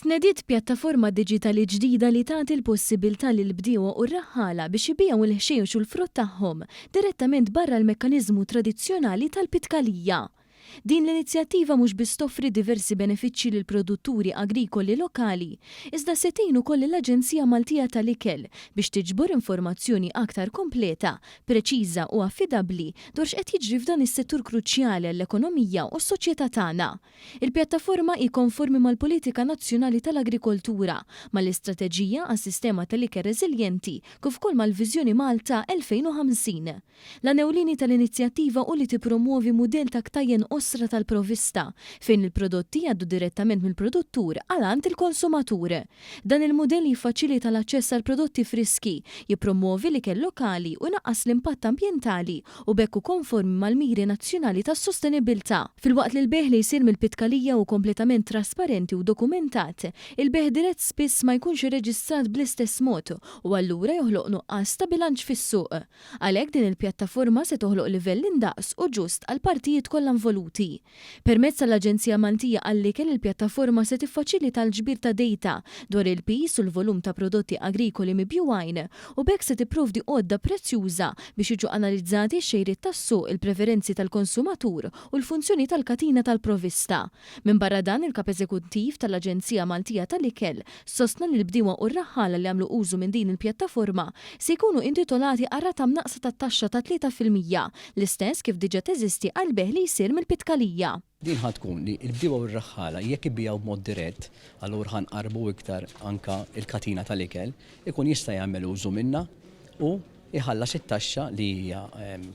Tnediet pjattaforma diġitali ġdida li tagħti l-possibilità lill-bdiewa u r-raħħala biex ibigħu l-ħxejjex u l-frott tagħhom direttament barra l-mekkaniżmu tradizzjonali tal-pitkalija. Din l-inizjattiva mhux biss toffri diversi benefiċċji lill-produtturi agrikoli lokali, iżda se tgħin ukoll lill-Aġenzija Maltija tal-Ikel biex tiġbor informazzjoni aktar kompleta, preċiża u affidabbli dwar x'qed jiġri f'dan is-settur kruċjali għall-ekonomija u s-soċjetà tagħna. Il-pjattaforma hi konformi mal-Politika Nazzjonali tal-Agrikoltura, mal-Istrateġija għas-Sistema tal-Ikel Reżiljenti kif ukoll mal-Viżjoni Malta 2050. L-għan ewlieni tal-inizjattiva hu li tippromwovi mudell ta' ktajjen qosra tal-provvista, fejn il-prodotti jgħaddu direttament mill-produttur għal għand il-konsumatur. Dan il-mudell jiffaċilita l-aċċess għal prodotti friski, jippromwovi l-ikel lokali u jnaqqas l-impatt ambjentali u b'hekk hu konformi mal-miri nazzjonali tas-sostenibbiltà. Filwaqt li l-bejgħ li jsir mill-pitkalija hu kompletament trasparenti u dokumentat, il-bejgħ dirett spiss ma jkunx irreġistrat bl-istess mod u allura joħloq nuqqas ta' bilanċ fis-suq. Għalhekk din il-pjattaforma se toħloq livell indaqs u ġust għall-partijiet kollha involuti. Permezz tal-Aġenzija Maltija għall-Ikel il-pjattaforma se tiffaċilita l-ġbir ta' dejta dwar il-piż u l-volum ta' prodotti agrikoli mibjugħin u b'hekk se tipprovdi għodda prezzjuża biex jiġu analizzati x-xejriet tas-suq, il-preferenzi tal-konsumatur u l-funzjoni tal-katina tal-provvista. Minbarra dan, il-Kap Eżekuttiv tal-Aġenzija Maltija tal-Ikel sostna li l-bdiewa u r-raħħala li jagħmlu użu minn din il-pjattaforma se jkunu intitolati għal rata mnaqqsa tat-taxxa ta' 3%, l-istess kif diġà teżisti għall-bejgħ li jsir mill-pitkalija. Din ħa tkun li l-bdiewa u r-raħħala jekk ibigħu b'mod dirett, allura ħa nqarrbu iktar anke l-katina tal-ikel, ikun jista' jagħmel użu minnha u jħallas it-taxxa li hija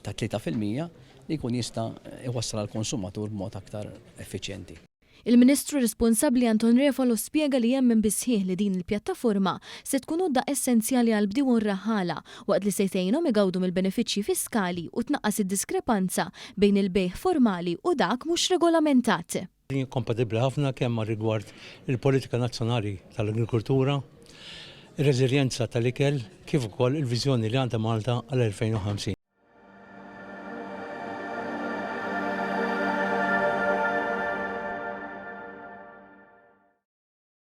ta' 3% li jkun jista' jwassal għall-konsumatur b'mod aktar effiċjenti. Il-Ministru responsabbli Anton Refalo spjega li jemmen bis-sħiħ li din il-pjattaforma se tkun għodda essenzjali għall-bdiewa u r-raħħala waqt li se tgħinhom igawdu mill-benefiċċji fiskali u tnaqqas id-diskrepanza bejn il-bejgħ formali u dak mhux regolamentat. Din hi kompatibbli ħafna kemm rigward il-politika nazzjonali tal-agrikoltura, ir-reżiljenza tal-ikel kif ukoll il-viżjoni li għandha Malta għal 2050.